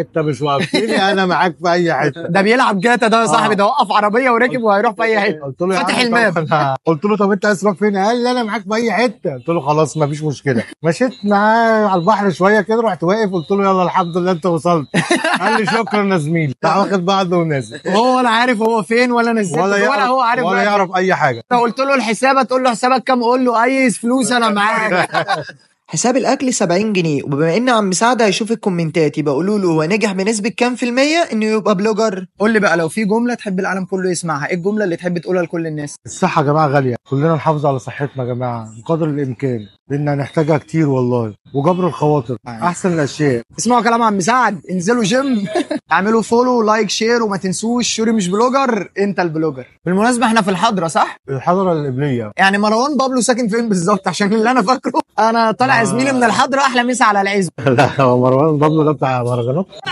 انت مش واقفيني، انا معاك في اي حتة. ده بيلعب جاتا ده يا صاحبي، ده وقف عربية وركب وهيروح في اي حتة. قلت له فاتح ال map. قلت له طب انت عايز تروح فين؟ قال لي انا معاك في اي حتة. قلت له خلاص مفيش مشكلة. مشيت معاه على البحر شوية كده، رحت واقف قلت له يلا الحمد لله انت وصلت. قال لي شكرا يا زميلي. راح واخد بعضه ونازل، وهو ولا عارف هو فين ولا نزلت ولا هو عارف ولا يعرف اي حاجة. قلت له الحساب، تقول له حسابك كام؟ قول له اي فلوس انا معاك. حساب الاكل 70 جنيه. وبما ان عم سعد هيشوف الكومنتات يبقى قولوا له هو نجح بنسبة كام في المية انه يبقى blogger. قول لي بقى لو في جملة تحب العالم كله يسمعها، ايه الجملة اللي تحب تقولها لكل الناس؟ الصحة يا جماعة غالية، كلنا نحافظ على صحتنا يا جماعة بقدر الامكان، لان هنحتاجها كتير والله. وجبر الخواطر احسن الاشياء. اسمعوا كلام عم سعد، انزلوا جيم، اعملوا follow like share، وما تنسوش شوري مش blogger، انت ال blogger. بالمناسبة احنا في الحضرة صح؟ الحضرة القبلية. يعني مروان بابلو ساكن فين بالظبط؟ عشان اللي انا فاكره انا طالع زميلي من الحضرة، احلى مسا على العزب. لا هو مروان بابلو ده بتاع مهرجانات.